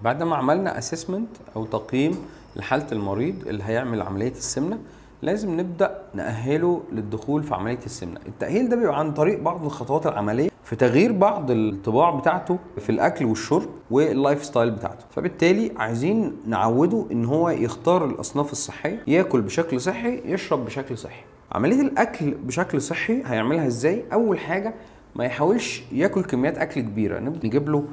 بعد ما عملنا assessment او تقييم لحاله المريض اللي هيعمل عملية السمنة، لازم نبدا نأهله للدخول في عملية السمنة. التأهيل ده بيبقى عن طريق بعض الخطوات العملية في تغيير بعض الطباع بتاعته في الاكل والشرب وال lifestyle بتاعته. فبالتالي عايزين نعوده ان هو يختار الاصناف الصحية، ياكل بشكل صحي، يشرب بشكل صحي. عملية الاكل بشكل صحي هيعملها ازاي؟ اول حاجة ما يحاولش ياكل كميات اكل كبيرة، نبدا نجيب له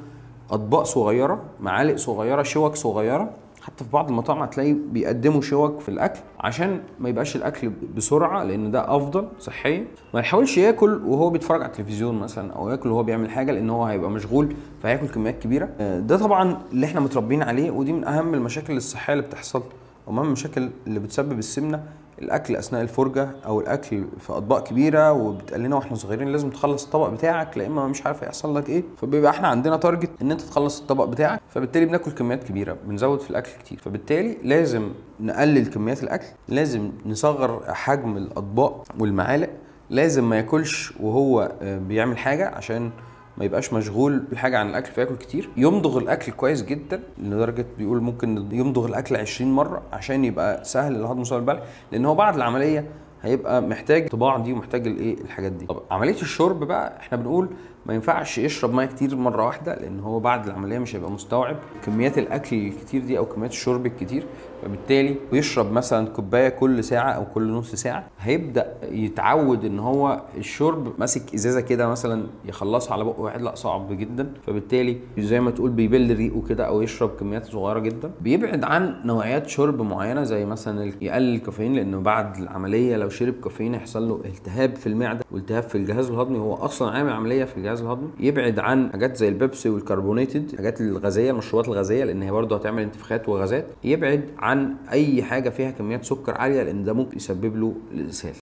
اطباق صغيرة، معالق صغيرة، شوك صغيرة. حتى في بعض المطاعم هتلاقي بيقدموا شوك في الاكل عشان ما يبقاش الاكل بسرعة، لان ده افضل صحيا. ما يحاولش ياكل وهو بيتفرج على التلفزيون مثلا، او ياكل وهو بيعمل حاجة، لان هو هيبقى مشغول فهياكل كميات كبيرة. ده طبعا اللي احنا متربيين عليه، ودي من اهم المشاكل الصحية اللي بتحصل، ومن اهم المشاكل اللي بتسبب السمنة، الاكل اثناء الفرجة او الاكل في اطباق كبيرة. وبتقال لنا واحنا صغيرين لازم تخلص الطبق بتاعك، لا اما مش عارف هيحصل لك ايه. فبيبقى احنا عندنا target ان انت تخلص الطبق بتاعك، فبالتالي بناكل كميات كبيرة، بنزود في الاكل كتير. فبالتالي لازم نقلل كميات الاكل، لازم نصغر حجم الاطباق والمعالق، لازم ما ياكلش وهو بيعمل حاجة عشان ما يبقاش مشغول بالحاجة عن الاكل فياكل كتير. يمضغ الاكل كويس جدا، لدرجة بيقول ممكن يمضغ الاكل 20 مرة عشان يبقى سهل الهضم وسهل البلع، لان هو بعد العملية هيبقى محتاج الطباع دي ومحتاج الايه الحاجات دي. طب عملية الشرب بقى، احنا بنقول ما ينفعش يشرب مية كتير مرة واحدة، لان هو بعد العملية مش هيبقى مستوعب كميات الاكل الكتير دي او كميات الشرب الكتير. فبالتالي بيشرب مثلا كوباية كل ساعة او كل نص ساعة. هيبدا يتعود ان هو الشرب ماسك ازازة كده مثلا يخلصها على بق واحد، لا صعب جدا. فبالتالي زي ما تقول بيبل ريقه كده او يشرب كميات صغيرة جدا. بيبعد عن نوعيات شرب معينة، زي مثلا يقلل الكافيين، لانه بعد العملية لو شرب كافيين هيحصل له التهاب في المعدة والتهاب في الجهاز الهضمي، هو اصلا عامل عملية في الجهاز الهضمي. يبعد عن حاجات زي البيبسي وال carbonated، الحاجات الغازية، المشروبات الغازية، لان هي برضه هتعمل انتفاخات وغازات. يبعد عن اي حاجة فيها كميات سكر عالية، لان ده ممكن يسبب له الاسهال.